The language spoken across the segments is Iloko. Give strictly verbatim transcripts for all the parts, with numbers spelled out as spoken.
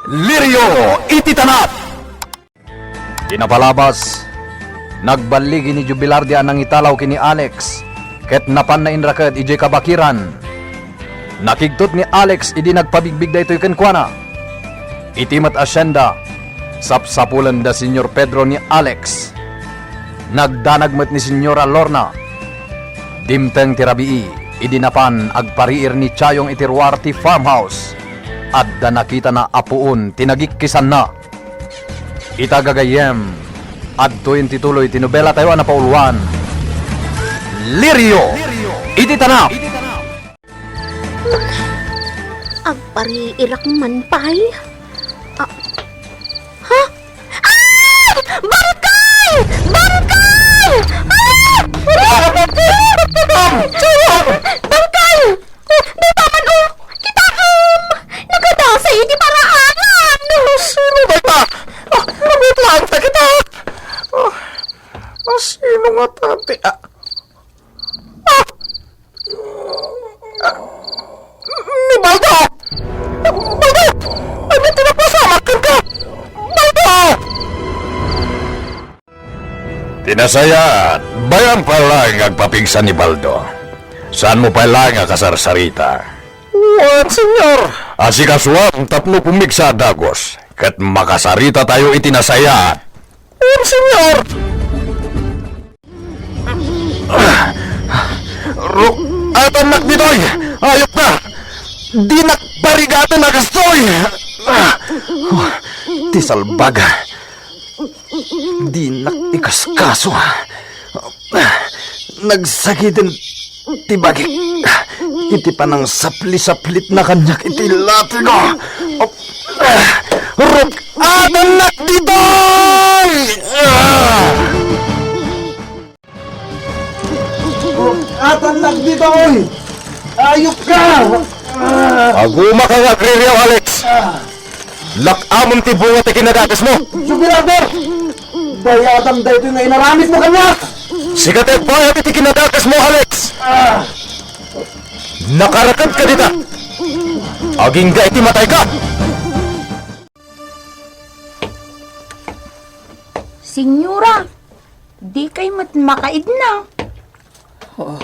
Lirio iti tanap! Di napalabas, nagballigi ni Jubilardi a nangitalaw ken ni Alex, ket napanna inraket idiay kabakiran. Nakigtot ni Alex idi nagpabigbig daytoy kenkuana. Iti met a sienda, sapsapulen da Señor Pedro ni Alex. Nagdanag met ni Señora Lorna. Dimteng ti rabii, idi napan agpariir ni Chayong iti ruar ti farmhouse. Adda nakitana a puon ti nagikkisanna. Ita gagayyem, adtoyen ti tuloy ti nobelatayo a napauluan, Lirio iti Tanap. Agpariirak man pay. Ah. Ha? Ah! Bangkay! Bangkay! Ah! Bangkay! Di pa man, oh! Kitaem! Nagadasay iti paraanan! Sino dayta? Ah, nabutlaantak ita. Ah, ah, sino ngata ti, ah, ah! Ah, ni Baldo! Baldo! Ania ti napasamak kenka? Baldo! Ti nasayaat, bayam pay laeng nga agpapigsa ni Baldo. Saanmo pay laeng a kasarsarita. Wen, Señor. Asikasuam tapno pumigsa a dagus, ket makasaritatayo iti nasayaat. Wen, Señor. Ruatannak ditoy! Ayupka! Dinak parigaten a kastoy! Ti salbaga! Dinak ikaskaso. Nagsagiden ti bagik iti panangsapli-saplitna kaniak iti latigo. Ruatannak ditoy! Ruatannak ditoy! Ayupka! Agumaka nga agririaw, Alex! Lak-amem ti bunga ti kinadakesmo! Jubilardi! Dayatan daytoy nga inaramidmo kaniak! Sika ti agbayad iti kinadakesmo, Alex! Nakarakedka dita! Agingga iti matayka! Señora, dikay met makaidna. Oh.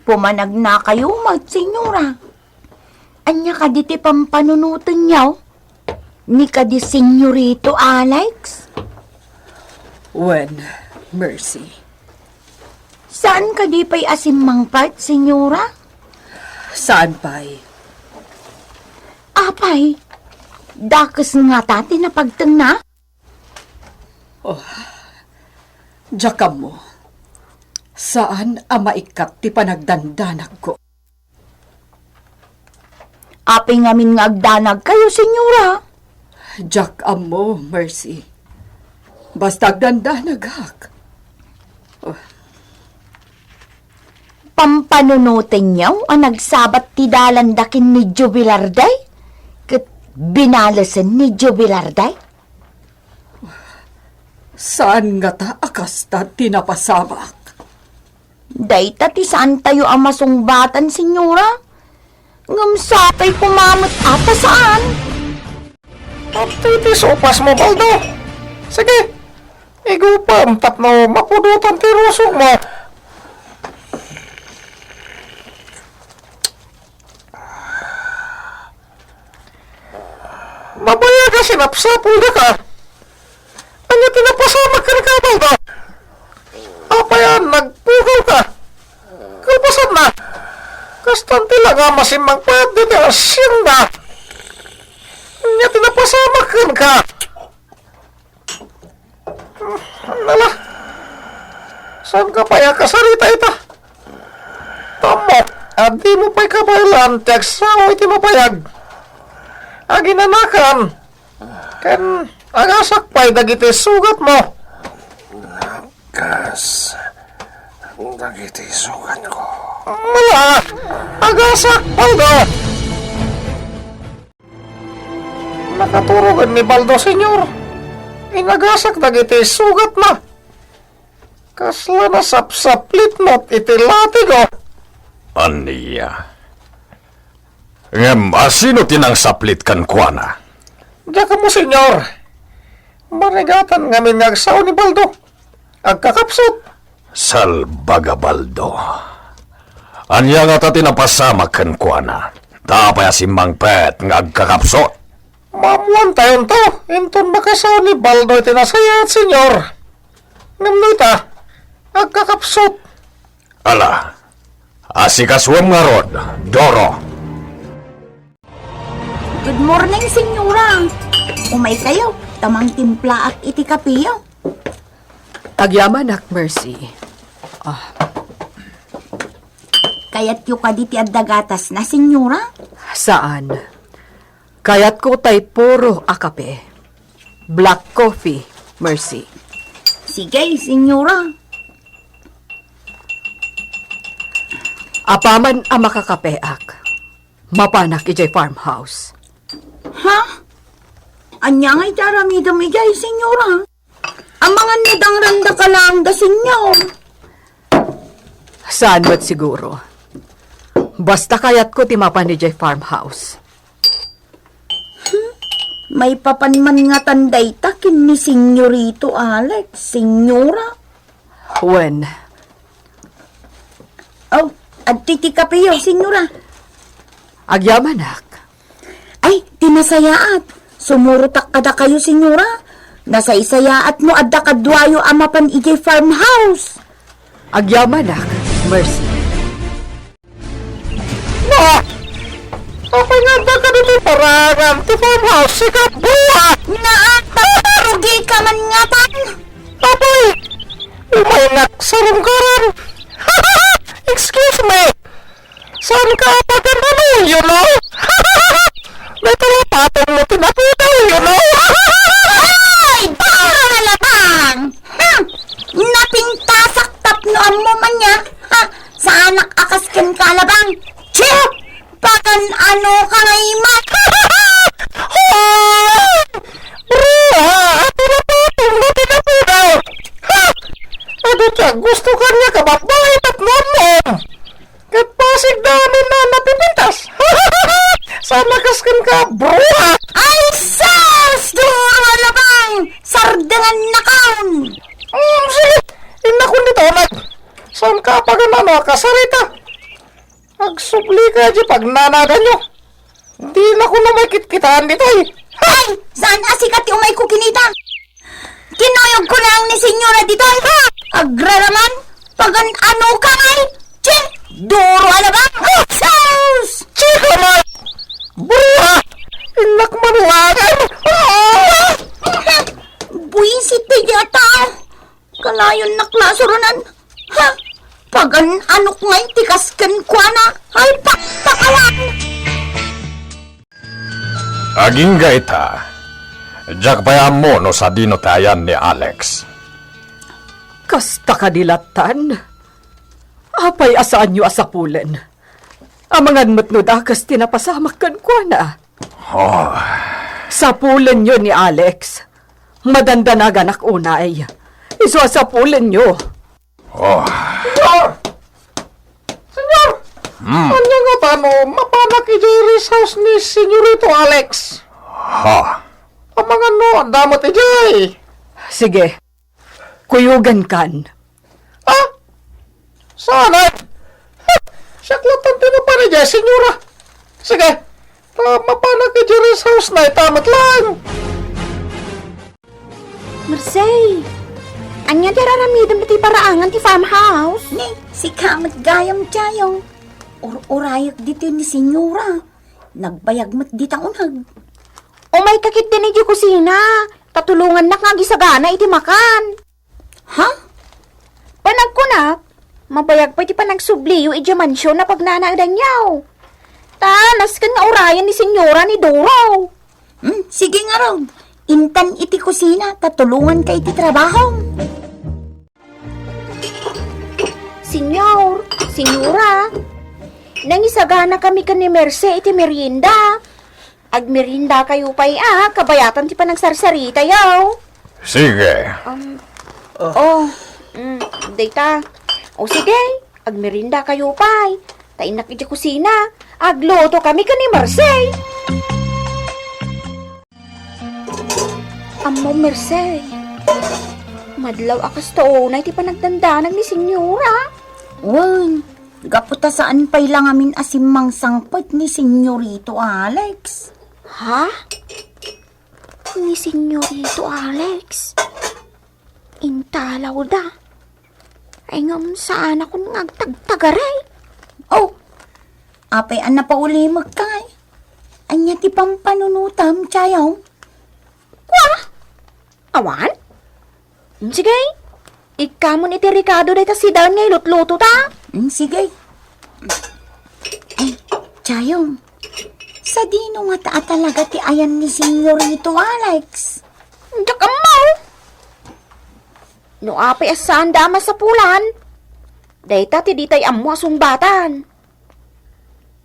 Pumanagnakayo met, Señora. Ania kadi ti pampanunotenyo? Ni kadi Señorito Alex? Wen, Mercy. Saan kadi pay a simmangpet, Señora? Saan pay. Apay, dakes ngata ti napagtengna? Oh, diak ammo. Saan a maikkat ti panagdandanagko. Apay ngamin nga agdanagkayo, Señora? Diak ammo, Mercy. Basta agdandanagak. Oh. Pampanunotenyo a nagsabat ti dalanda ken ni Jubilardi? Ket binalesen ni Jubilardi? Saan ngata a kasta ti napasamak? Dayta ti saantayo a masungbatan, Señora. Ngem sapay koma met a ta saan. Iti ti supasmo, Baldo. Sige, igupem tapno mapudotan ti rusokmo. Mabayag a sinapsapoldaka. Ania ti napasamak kenka, Baldo? Apay a nagpugawka? Kalpasanna, kastan ti la nga masimmangpet ditoy a sienda. Ania ti napasamak kenka? Nala, saanka pay a kasarita ita? Ammok a dimo pay kabaelan ti agsao iti mabayag. Aginanakan, ken agasak pay dagiti sugatmo. Kas dagiti sugatko. Nala, agasak, Baldo! Nakaturogen ni Baldo, Señor. Inagasak dagiti sugatna. Kasla nasapsaplit met iti latigo. Ania? Ngem asino ti nangsaplit kenkuana? Diak ammo, Señor. Marigatan ngamin nga agsao ni Baldo. Agkakapsut. Salbag a Baldo. Ania ngata ti napasamak kenkuana? Ta apay a simmangpet nga agkakapsut? Maammuantayonto, inton makasao ni Baldo iti nasayaat, Señor. Ngem no ita, agkakapsut. Ala, asikasuem ngarud, Doro. Good morning, Señora. Umaykayo, ta mangtimplaak iti kapeyo. Agyamanak, Mercy. Ah. Kayatyo kadi ti adda gatasna, Señora? Saan. Kayatko tay puro a kape. Black coffee, Mercy. Sige, Señora. Apaman a makakapeak, mapanak idiay farmhouse. Ha? Ania ngay ti aramidem idiay, Señora? Amangan no dangranda ka laeng da, Señor. Saan met siguro. Basta kayatko ti mapan idiay farmhouse. Hmm? Maipapan man ngatan dayta ken ni Señorito Alex, Señora? Wen. Oh, adtoy ti kapeyo, Señora. Agyamanak. Ay, ti nasayaat. Sumurotak kadakayo, Señora. Nasaysayaat no adda kaduayo a mapan idiay farmhouse. Agyamanak, Mercy. Na! Apay nga adda kaditoy paraangan ti farmhouse, sika, bruha? Naa, ta rugi ka man ngatan. Apay, umaynak sarungkaran. Excuse me. Saan ka pagan-ano, you know? May talapatong mo tinakudaw, you know? Ay, Doro nga labang! Hmm! Napintasak tapno ammo man niya. Ha? Saanak a kas kenka, labang. Che! Pagan-ano ka nga ima? Hoy! Bruha! Ati na patong na tinapudaw! Ha? Adu ti gusto ka niya, kababae, tapno ammom! Ket pasig da amin a napipintas! Saan a kas kenka, bruha! Ay, sus! Duro a labang! Sardengannakon! Mm, sige! Innakon dita uneg! Saan ka pagan-ano a kasarita? Agsubli ka di pagnanaganyo. Di na kuno maikitkitaan ditoy. Ay! Saan a sika ti umayko kinita? Kinuyogko laeng ni Señora ditoy. Agraraman, pagan-ano ka ngay? Che! Duro a labang! Sus! Chika man! Bruha! Innak man laeng! Ah! Buwisit ti diata. Kanayon nak la suronan. Ha? Pagan-anok ngay ti kas kenkuana? Ay, pakpakawan! Agingga ita, diak pay ammo no sadino ti ayan ni Alex. Kasta kadi lattan? Apay a saanyo a sapulen? Amangan met no dakes ti napasamak kenkuana. Oh. Sapulenyo ni Alex. Madandanaganak unay. Isu a sapulenyo. Oh. Señor! Señor! Hmm. Ania ngata no mapanak idiay rest house ni Señorito Alex? Ha? Amangan no adda met idiay. Sige. Kuyogankan. Ah? Saan ay? Ha! Siak latta ti mapan idiay, señora. Sige. Ta mapanak idiay rest house na ita met laeng. Merced, ania ti ar-aramidem ditoy paraangan ti farmhouse? Ni, sika met gayam, Jayong. Ur-urayek ditoy ni señora. Nagbayag met dita uneg. Umayka ketdin idiay kusina, ta tulongannak nga agisagana iti makan. Ha? Panagkunak, mabayag pay ti panagsubliyo idiay mansion a pagnanaedanyo. Ta nasken nga urayen ni señora ni Doro. Hmm, sige ngarud. Intan iti kusina, ta tulonganka iti trabahom. Señor, señora, nangisaganakami ken ni Merced iti merienda. Agmeriendakayo pay a kabayatan ti panagsarsaritayo. Sige. Um, oh, mm, dayta. O sige, agmeriendakayo pay. Ta innak iti kusina. Agluto kami ken ni Mercy. Ammo, Mercy, madlaw a kasto unay ti panagdandanag ni Senyora. Wen, gapu ta saan pay la ngamin a simmangsangpet ni Senyorito Alex. Ha? Ni Senyorito Alex? Intalawda. Ay, ngem saanakon nga agtagtagaray. Oh, apay a napaulimek kay? Ania ti pampanunotam, Chayong? Kwa? Awan? Sige, ikkamon iti rekado dayta sidaen nga ilutluto ta. Mm, sige. Ay, Chayong, sadino ngata a talaga ti ayan ni Senyorito Alex? Diak ammo. No apay a saanda a masapulan, dayta ti ditay ammo a sungbatan.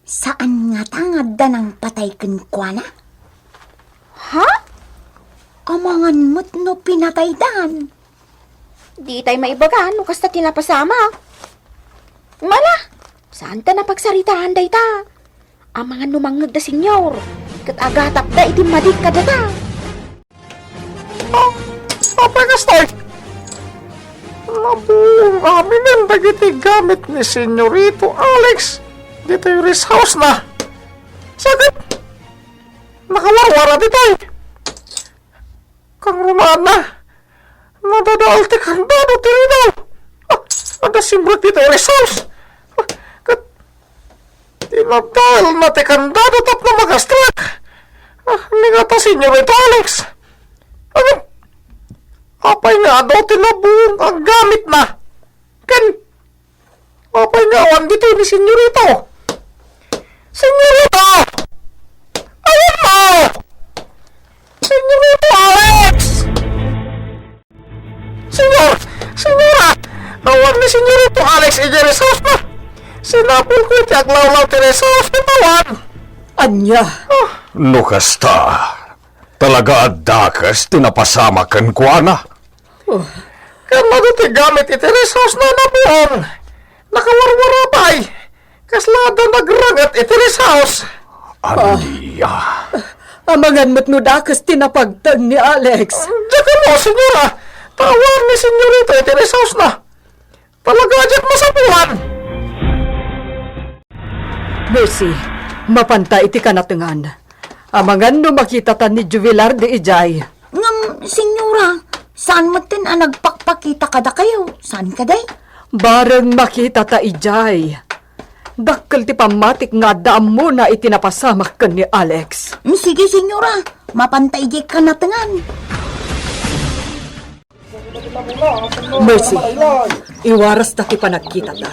Saan ngata nga adda nangpatay kenkuana? Ha? Amangan met no pinataydan. Ditay maibaga no kasta ti napasamak. Mala, saanta napagsaritaan dayta. Amangan no mangngeg da Senyor, ket agatapda iti madi kadata. Ah, apay kastoy? Nabuong aminen dagiti gamit ni Senyorito Alex ditoy rest house na. Sakit! Nakawarwara ditoy. Kangrunaan na, nadadael ti kandado ti ridaw. Ah, adda simrek ditoy rest house. Ah, ket tinadael na ti kandado tapno makastrak. Ah, ni ngata, Senyorito Alex. Ano? Apay nga adu ti nabuong a gamitna? Ken apay nga awan ditoy ni Senyorito? Senyorito! Ayan mo! Senyorito Alex! Senyor! Senyora! Awan ni Senyorito Alex idiay rest house na. Sinapul ko iti aglawlaw ti rest house ket awan. Ania? Ah. No kasta, talaga a dakes ti napasamak kenkuana. Oh. Ken adu ti gamit iti rest house na nabuong. Nakawarwara pay. Kasla adda nagranget iti rest house. Ania? Amangan met no dakes ti napagteng ni Alex. Diak ammo, Senyora. Ta awan ni Senyorito iti rest house na. Talaga a diak masapulan. Mercy, mapanta iti kanatengan. Amangan no makitata ni Jubilar di ijay. Ngem, Senyora, saan metten a nagpakpakita kadakayo? Saan kadi? Bareng makitata ijay. Dakkel ti pammatik nga adda ammona iti napasamak ken ni Alex. Mm, sige, Senyora. Mapanta ijay kanatengan. Mercy, iwarasta ti panagkitata.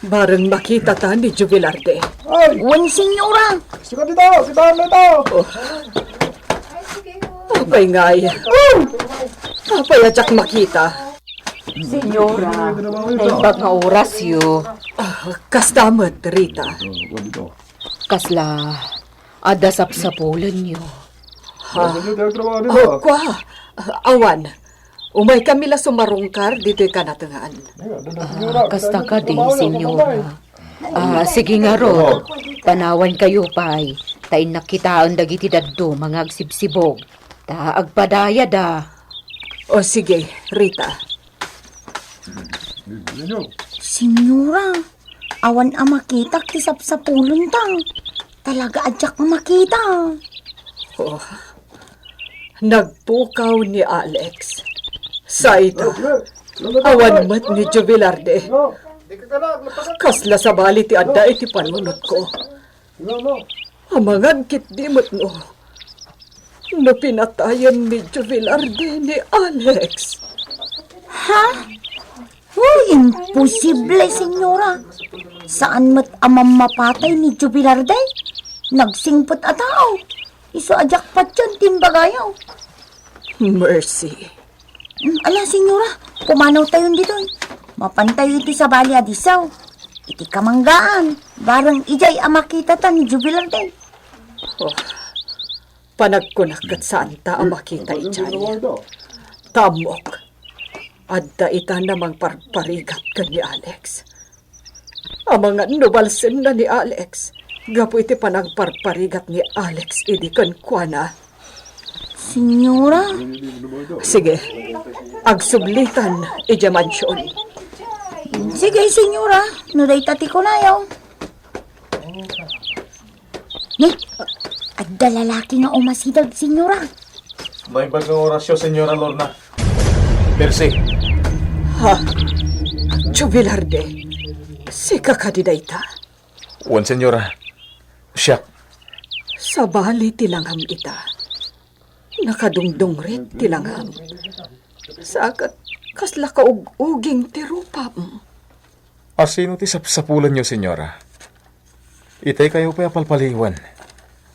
Bareng makitata ni Jubilarde. Ay! Wen, Senyora! Sika dito! Sika dito! Oh. Apay ngay? Apay a diak makita? Senyora, naimbag nga orasyo. Ah, kasta met, Rita. Kasla adda sapsapulenyo? Ha? Oh, kwa. Awan. Umaykami la sumarungkar ditoy kanatengan. Ah, kasta kadi, Senyora. Ah, sige ngarud, panawankayo pay, ta innak kitaen dagiti dadduma nga agsibsibog, ta agpadayada. O sige, Rita. Senyora, awan a makitak ti sapsapulenta. Talaga a diak makita. Oh, nagpukaw ni Alex. Sayda, awan met ni Jubilarde. Kasla sabali ti adda iti panunotko. Amangan ketdi met no, no pinatayen ni Jubilarde ni Alex. Ha? Oh, imposible, Senyora. Saan met a mammapatay ni Jubilarde? Nagsingpet a tao. Isu a diak patien ti imbagayo. Mercy. Mm, ala, Senyora, pumanawtayon ditoy. Mapantayo iti sabali a disso. Iti kamanggaan, bareng idiay a makitata ni Jubilarde. Oh, panagkunak ket saanta a makita idiay. Ta ammok, adda itana mangparparigat ken ni Alex. Amangan no balsenna ni Alex, gapu iti panagparparigat ni Alex idi kenkuana. Senyora? Sige, agsublitan idiay mansion. Sige, senyora. No dayta ti kunayo. Ni, adda lalaki nga umasideg, senyora. Naimbag nga orasyo, Senyora Lorna. Mercy. Ha? Jubilarde, sika kadi dayta? Wen, Senyora. Siak. Sabali ti langam ita. Nakadungdungrit ti langam. Sa ket kasla kaug-uging ti rupam. Asino ti sapsapulenyo, Senyora? Itay kayo pay a palpaliwen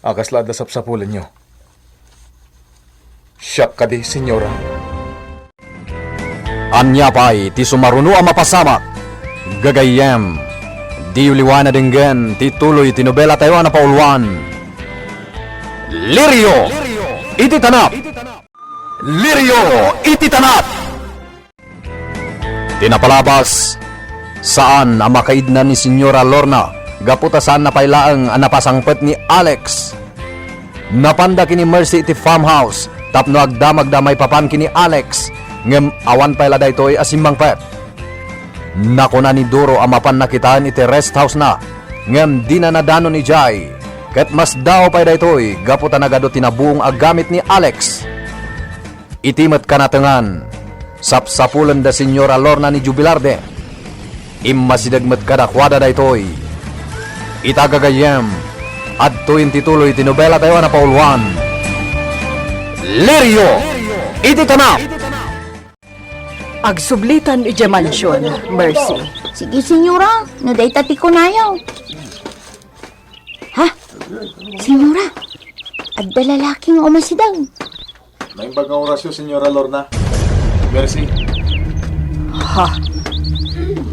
a kasla adda sapsapulenyo. Siak kadi, Senyora? Ania pay ti sumaruno a mapasamak? Gagayyem, diyo liwan a denggen ti tuloy ti nobelatayo a napauluan, Lirio iti Tanap! Lirio iti Tanap! Ti napalabas, saan a makaidna ni Senyora Lorna gapu ta saanna pay laeng a napasangpet ni Alex. Napanda ken ni Mercy iti farmhouse tapno agdamagda maipapan ken ni Alex, ngem awan pay la daytoy a simmangpet. Nakuna ni Duro a mapanna kitaen iti rest house-na, ngem dina nadanon idiay, ket masdaaw pay daytoy gapu ta nagadu ti nabuong a gamit ni Alex. Iti met kanatengan, sapsapulen da Senyora Lorna ni Jubilarde. Immasideg met kadakuada daytoy. Ita gagayyem, adtoyen ti tuloy ti nobelatayo a napauluan, Lirio iti Tanap! Agsublitan idiay mansion, Mercy. Sige, senyora, no dayta ti kunayo. Ha? Senyora, adda lalaki nga umasideg. Naimbag nga orasyo, Senyora Lorna. Mercy. Ha?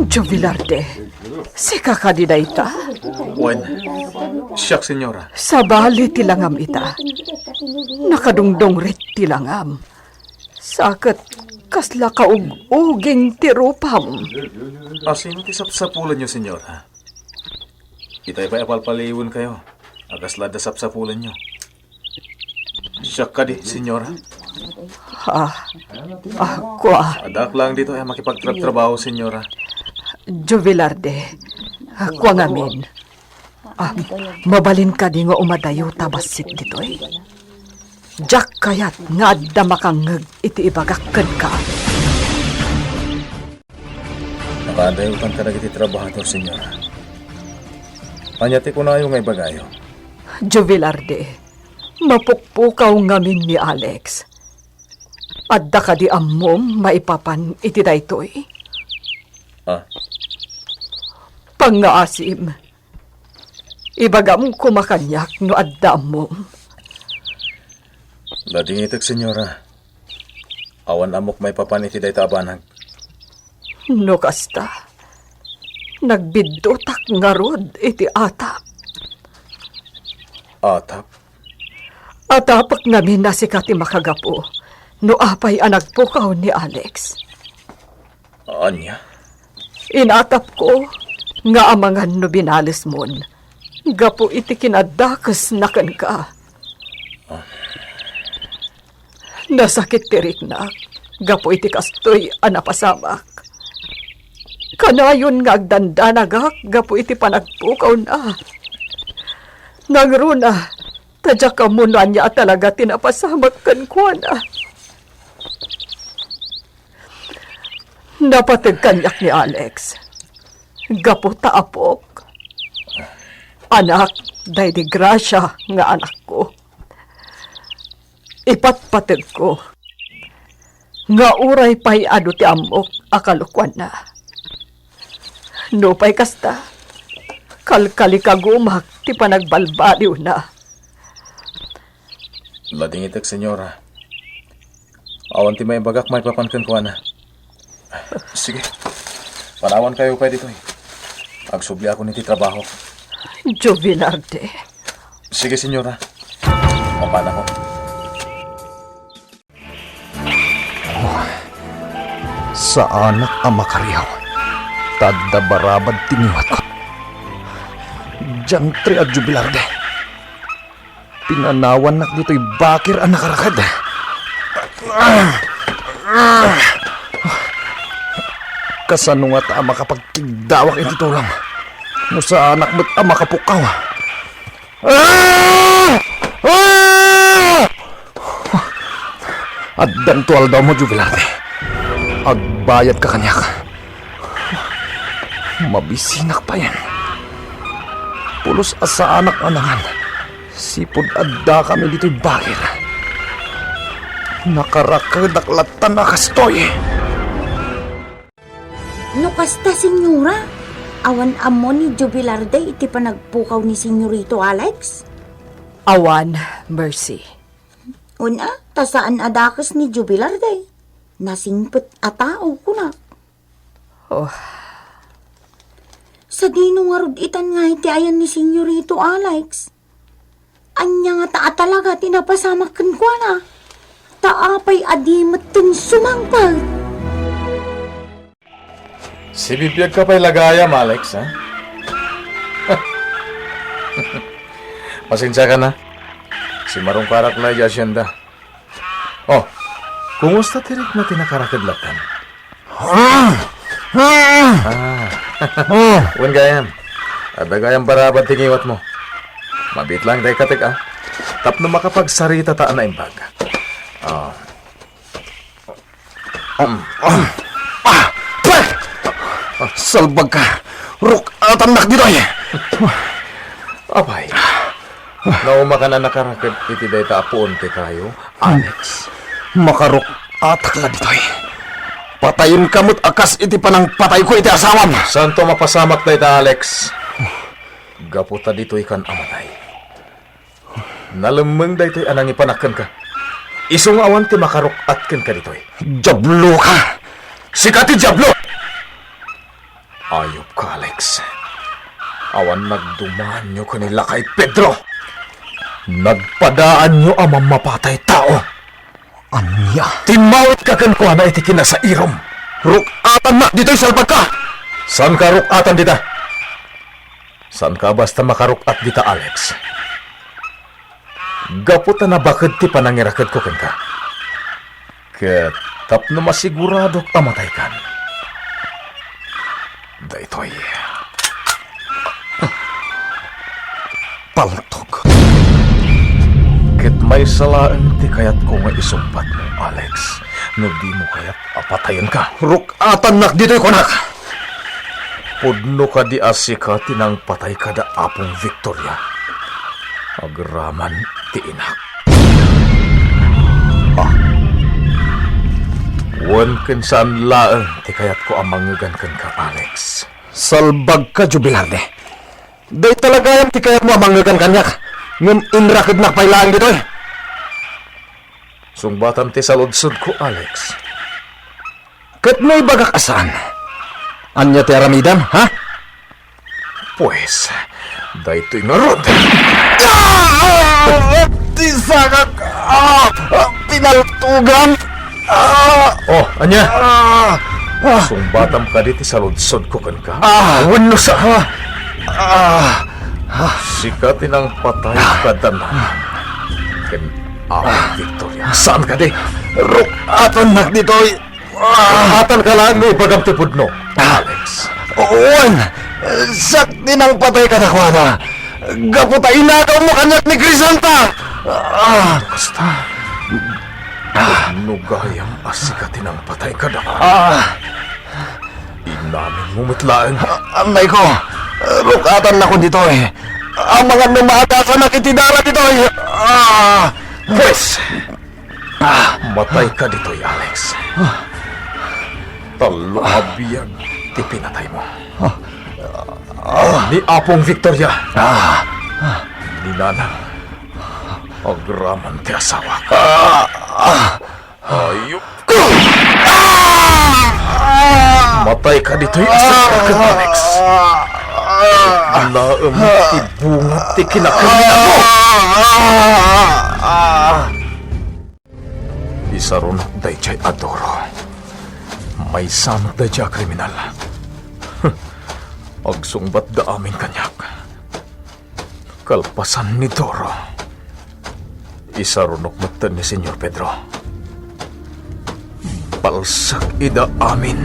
Jubilarde, sika kadi dayta? Wen, siak, Senyora. Sabali ti langam ita. Nakadungdungrit ti langam. Sa ket kasla kaug-uging ti rupam. Asino ti sapsapulenyo, Senyora? Itay pay a palpaliwenkayo a kasla adda sapsapulenyo. Siak kadi, Senyora? Ah, ah, kua. Addaak laeng ditoy a makipagtrabtrabaho, Senyora. Jubilarde, ah, kua ngamin. Ah, mabalin kadi nga umadayota bassit ditoy? Diak kayat nga adda makangngeg iti ibagak kenka. Nakaadayotan kadagiti trabahador, Senyora. Ania ti kunayo nga ibagayo? Jubilarde, mapukpukaw ngamin ni Alex. Adda kadi ammom maipapan iti daytoy? Ah. Pangngaasim, ibagam koma kaniak no adda ammom. Nadingitek, Senyora. Awan ammok maipapan iti dayta a banag. No kasta, nagbiddutak ngarud iti atap. Atap? Atapek ngamin a sika ti makagapu no apay a nagpukaw ni Alex. Ania? Inatapko nga amangan no binalesmon gapu iti kinadakesna kenka. Ah. Nasakit ti riknak gapu iti kastoy a napasamak. Kanayon nga agdandanagak gapu iti panagpukawna. Nangruna, ta diak ammo no ania a talaga ti napasamak kenkuana. Napateg kaniak ni Alex gapu ta apok. Anak, daydi Gracia nga anakko. Ipatpategko nga uray pay adu ti ammok a kalokuanna. Nupay kasta, kalkalikagumak ti panagbalbaliwna. Nadingitek, Senyora. Awan ti maibagak maipapan kenkuana. Sige. Panawankayo pay ditoy. Agsubliakon iti trabahok. Jubilarde. Sige, Senyora. Mapanakon. Saanak a makariaw, ta adda barabad ti ngiwatko. Diantre a Jubilarde. Pinanawannak ditoy bakir a nakaraked. Kasano ngata a makapagkigdawak iti tulong no saanak met a makapukkaw? Ah! Ah! Addanto aldawmo, Jubilarde. Agbayadka kaniak. Mabisinak payen. Pulos a saanak a nangan. Sipud addakami ditoy bakir. Nakarakedak lattan a kastoy. No kasta, Senyora, awan ammo ni Jubilarde iti panagpukaw ni Senyorito Alex? Awan, Mercy. Una, ta saan a dakes ni Jubilarde. Nasingpet a tao, kunak. Oh. Sadino ngarud itan nga iti ayan ni Senyorito Alex? Ania ngata a talaga ti napasamak kenkuana? Ta apay a di metten sumangpet? Sibibiagka pay la gayam, Alex, ha? Pasensiakan, ha? Simarungkarak la idiay asyenda. Oh, kumusta ti rikna ti nakaraked lattan? Ah! Ah! Ah. Wen gayam. Adda gayam barabad ti ngiwatmo. Mabiit laeng ta ikkatek, a. Tapno makapagsaritata a naimbag. Ah. Ah! Ah! Salbagka! Ruk-atannak ditoy! Apay, naumakan a nakaraked iti dayta a puon ti kayo, Alex? Makaruk-atak la ditoy. Patayenka met a kas iti panangpatayko iti asawam. Saanto a mapasamak dayta, Alex. Gapu ta ditoykan a matay. Nalemmeng daytoy a nangipanak kenka. Isu nga awan ti makaruk-at kenka ditoy. Diabloka! Sika ti Diablo! Ayupka, Alex. Awan nagdumaanyo ken ni lakay Pedro. Nagpadaanyo a mammapatay tao. Ania? Timmawitka kenkuana iti kinasairom. Ruk-atannak ditoy, salbagka! Saanka a ruk-atan dita. Saanka a basta makaruk-at dita, Alex. Gapu ta nabaked ti panangirakedko kenka. Ket tapno masiguradok a mataykan, daytoy. Paltog. Ket maysa laeng ti kayatko nga isungbatmo, Alex, no dimo kayat a patayenka. Ruk-atannak ditoy, kunak! Pudno kadi a sika ti nangpatay kada Apong Victoria agraman ti inak? Ah. Wen ken saan laeng ti kayatko a mangngegan kenka, Alex. Salbagka, Jubilarde. Dayta la gayam ti kayatmo a mangngegan kaniak, ngem inrakednak pay laeng ditoy. Sungbatam ti saludsodko, Alex. Ket no ibagak a saan, ania ti aramidem, ha? Pues, daytoy ngarud. Ah! Ti sakak! Ah! Ah! Pinaltugan! Ah! Oh, ania? Ah! Ah! Sungbatam kadi ti saludsodko kenka? Ah! Wenno sa... Ah! Ah! Sika ti nangpatay kada nanang ken Apo Victoria. Saan kadi? Ruk-atannak ditoy! Ah! Atanka laeng no ibagam ti pudno, Alex. Wen, siak ti nangpatay kadakuada. Gapu ta inagawmo kaniak ni Crisanta. Ah! Basta. Pudno gayam a sika ti nangpatay kadakuada. Ah! Inaminmo met laeng. Anayko, ruk-atannakon ditoy. Amangan no maagasanak iti dara ditoy. Ah! Pues, ah, matayka ditoy, Alex. Tallo a biag ti pinataymo. Ni Apong Victoria. Ni Nanang. Agraman ti asawak. Ayupko! Matayka ditoy a sumrek, Alex. Laeng ti bunga ti kinakriminalmo. Isarunak daydiay a duro. Maysa met daydiay a kriminal. Agsungbatda amin kaniak. Kalpasan ni Doro, isarunok metten ni Señor Pedro. Palsak ida amin.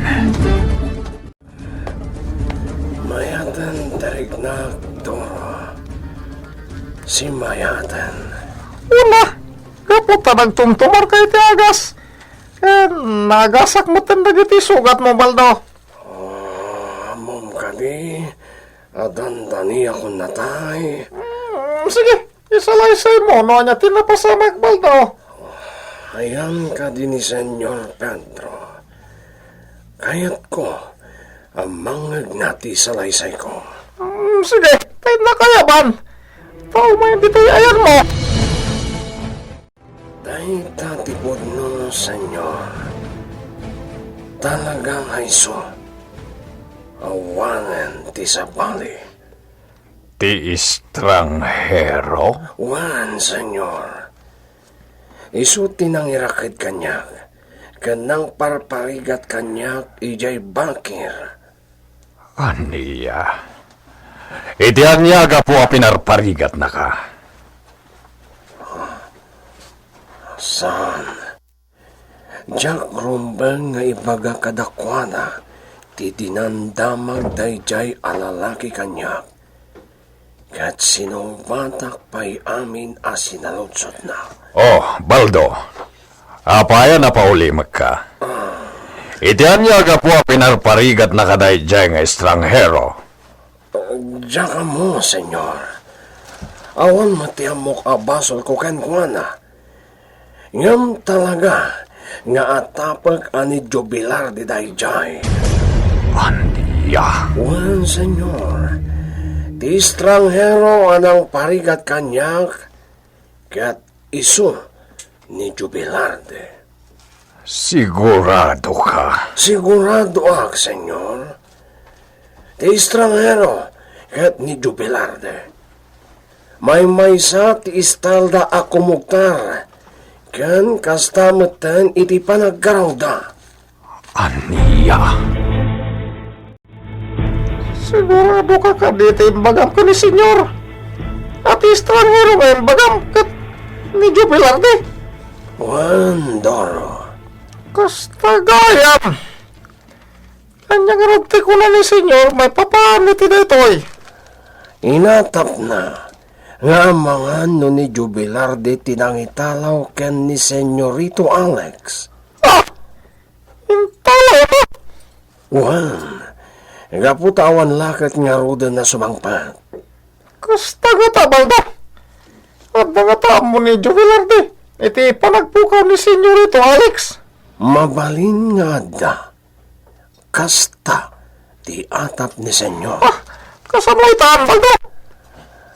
Mayaten ti riknak, Doro. Simmayaten. Una, gapu ta nagtumtumar ka iti agas, ken naagasak metten dagiti sugatmo, Baldo. Oh, ammom kadi a dandaniakon natay? Mm, sige, isalaysaymo no ania ti napasamak, Baldo. Ayan kadi ni Señor Pedro. Kayatko a mangngegna ti salaysayko. Mm, sige, ta innak ayaban. Tao mayen ditoy ayanmo. Dayta ti pudno, Señor. Talaga nga isu, awanen ti sabali. Ti estranghero? Wen, Señor. Isu ti nangiraked kaniak, ken nangparparigat kaniak idiay bakir. Ania? Iti ania gapu a pinarparigatnaka? Saan. Diak rumbeng nga ibaga kadakuada ti dinamdamag daydiay a lalaki kaniak, ket sinungbatak pay amin a sinaludsodna. Oh, Baldo, apay a napaulimekka? Iti ania gapu a pinarparigatnaka daydiay nga estranghero? Diak ammo, Señor. Awan met ti ammok a basolko kenkuana. Ngem talaga nga atapek a ni Jubilarde daydiay. Ania? Wen, Señor. Ti estranghero a nangparigat kaniak, ket isu ni Jubilarde. Siguradoka? Siguradoak, Señor. Ti estranghero ket ni Jubilarde. Maymaysa ti istalda a kumugtar, ken kasta metten iti panaggarawda. Ania? Siguradoka kadi ti imbagam ken ni Señor? A ti estranghero nga imbagam ket ni Jubilarde? Wen, Doro. Kasta gayam. Ania ngarud ti kuna ni Señor maipapan iti daytoy? Inatapna nga amangan no ni Jubilarde ti nangitalaw ken ni Señorito Alex. Ah! Intalawna? Wen, gapu ta awan la ket ngaruden a sumangpet. Kasta ngata, Baldo? Adda ngata ammo ni Jubilarde iti panagpukaw ni Señorito Alex? Mabalin nga adda. Kasta ti atap ni Señor. Ah, kasano ita, Baldo?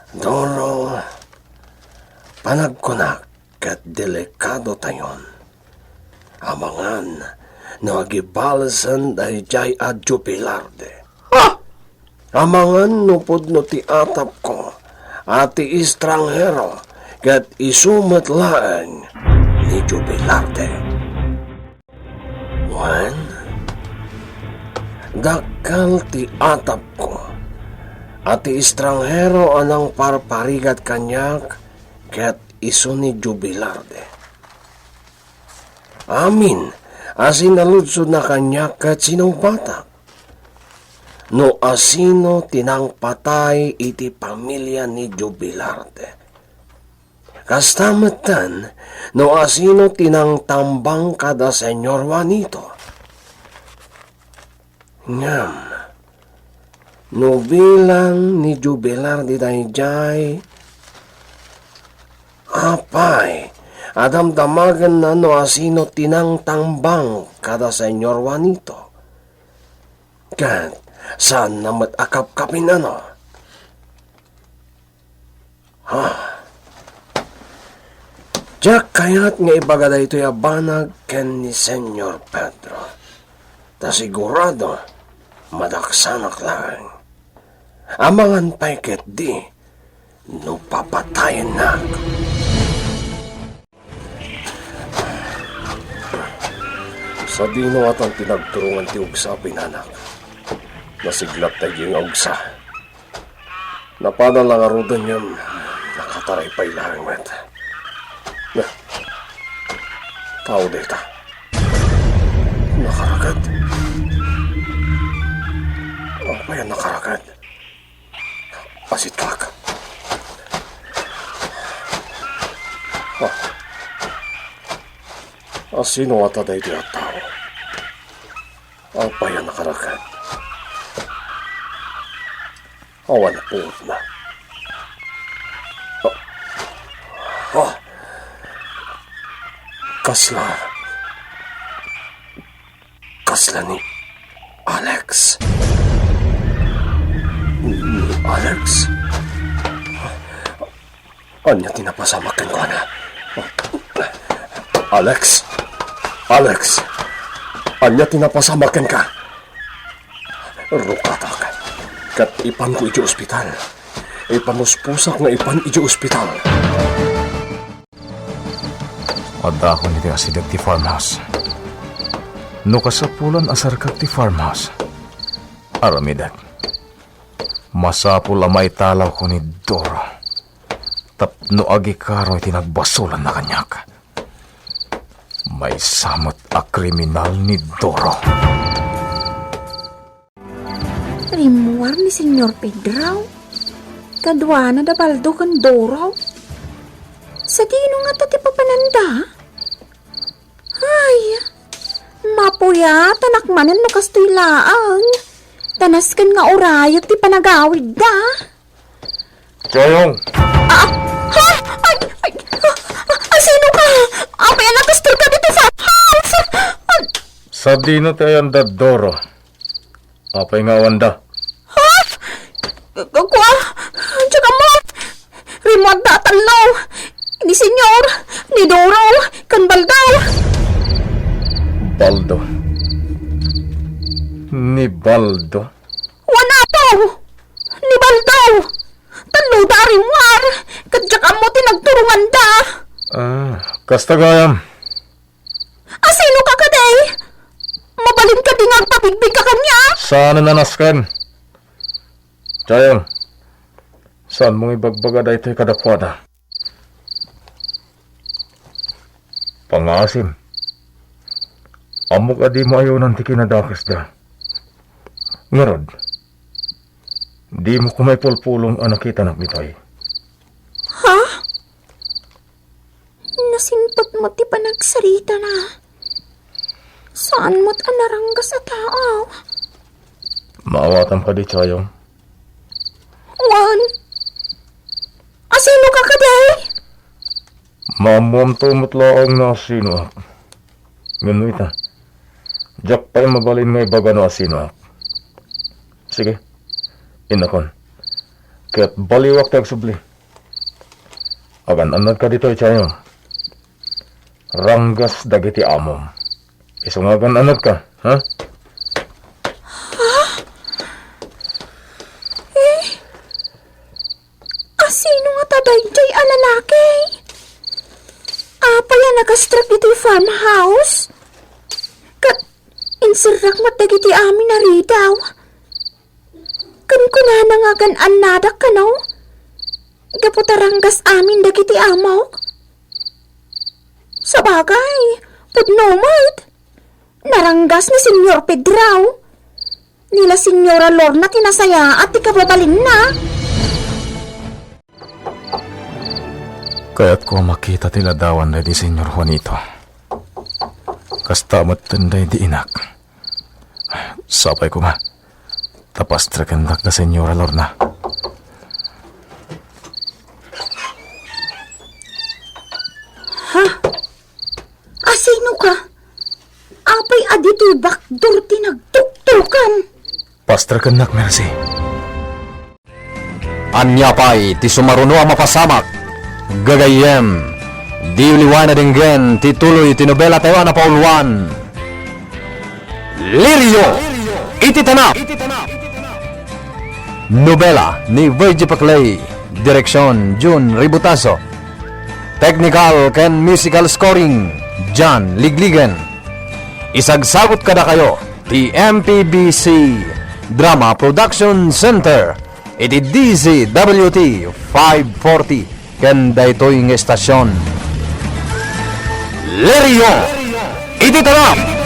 Doro, panagkunak ket delikadotayon. Amangan no agibalesen daydiay a Jubilarde. Ah! Amangan no pudno ti atapko a ti estranghero ket isu met laeng ni Jubilarde. Wen, dakkel ti atapko a ti estranghero a nangparparigat kaniak ket isu ni Jubilarde. Amin a sinaludsodna kaniak ket sinungbatak no asino ti nangpatay iti pamilia ni Jubilarde. Kasta metten no asino ti nangtambang kada Señor Juanito. Ngem no bilang ni Jubilarde daydiay, apay a damdamagenna no asino ti nangtambang kada Señor Juanito? Ket saanna met a kapkapin, ano? Ha? Diak kayat nga ibaga daytoy a banag ken ni Señor Pedro. Ta sigurado, madaksanak laeng. Amangan pay ketdi no papatayennak. Sadino atan ti nagturongan ti ugsa a pinanak? Nasiglat daydi nga ugsa. Napanan la ngaruden ngem nakataray pay laeng met. Na, tao dayta. Nakarakad. Apay a nakarakad? Asitlak. Ah. Asino ngata daydi a tao? Apay a nakarakad? Awan puotna. Ah. Ah. Kasla. Kasla ni Alex. Ni Alex? Ania ti napasamak kenkuana? Alex! Alex! Ania ti napasamak kenka? Rukatak. Ket ipanko idiay ospital. Ipanusposak nga ipan idiay ospital. Adda kon iti asideg ti farmhouse. No kasapulan a sarkak ti farmhouse, aramidek. Masapul a maitalaw ko ni Doro tapno agikaro iti nagbasolanna kaniak. Maysa met a kriminal ni Doro. Rimmuar ni Señor Pedro. Kaduana da Baldo ken Doro. Sadino ngata ti papananda? Ay, mapuyatan manen no kastoy laeng. Ta nasken nga urayek ti panagawidda. Chayong! Ah! Ha? Ay! Ay! Ah, ah, sino ka? Apay a nakastor ka dito sa house? Ay! Sadino ti ayan da Doro? Apay nga awanda? Ha? Kua, diak ammo. Rimmuar da a tallo. Ni Senyor, ni Doro, ken Baldo. Baldo. Ni Baldo? Wen, Apo! Ni Baldo! Tallo da a rimmuar, ket diak ammo ti nagturonganda. Ah, kasta gayam. Asino ka kadi? Mabalin kadi nga agpabigbig ka kaniak? Saan a nasken? Chayong, saan mo nga ibagbaga daytoy kadakuada? Pangaasim, ammok a dimo ayonan ti kinadakesda. Ngarud, dimo koma ipulpulong a nakitanak ditoy. Ha? Nasingpet met ti panagsaritana. Saan met a naranggas a tao. Maawatam kadi, Chayong? Wen. Asino ka kadi? Maammoamto met laeng no asinoak. Ngem no ita, diak pay mabalin nga ibaga no asinoak. Sige, innakon. Ket baliwak ti agsubli. Agan-annadka ditoy, Chayong. Ranggas dagiti amom. Isu nga agan-annadka, ha? Ha? Eh? Asino ngata daydiay a lalaki? Apay a nakastrak iti farmhouse? Ket inserrak met dagiti amin a ridaw. Ken kunana nga agan-annadak kano? Gapu ta ranggas amin dagiti amok? Sabagay, pudno met. Naranggas ni Senyor Pedro. Ni la Senyora Lorna ti nasayaat ti kababalinna. Kayatko a makita ti ladawan daydi Senyor Juanito. Kasta metten daydi inak. Sapay koma, ta pastrakendak da Senyora Lorna. Ha? Asino ka? Apay a ditoy bakdor ti nagtuktukan? Pastrakennak, Mercy. Ania pay ti sumaruno a mapasamak? Gagayyem, diyo liwaen a denggen ti tuloy ti nobela tayo a napauluan, Lirio iti Tanap. Nobela ni Virgie Paclay, direksyon Jun Ributaso. Technical ken musical scoring, John Ligligen. Isagsagut kadakayo ti M P B C Drama Production Center. iti D Z W T five forty ken daytoy nga estasion. Lerio iti Tanam!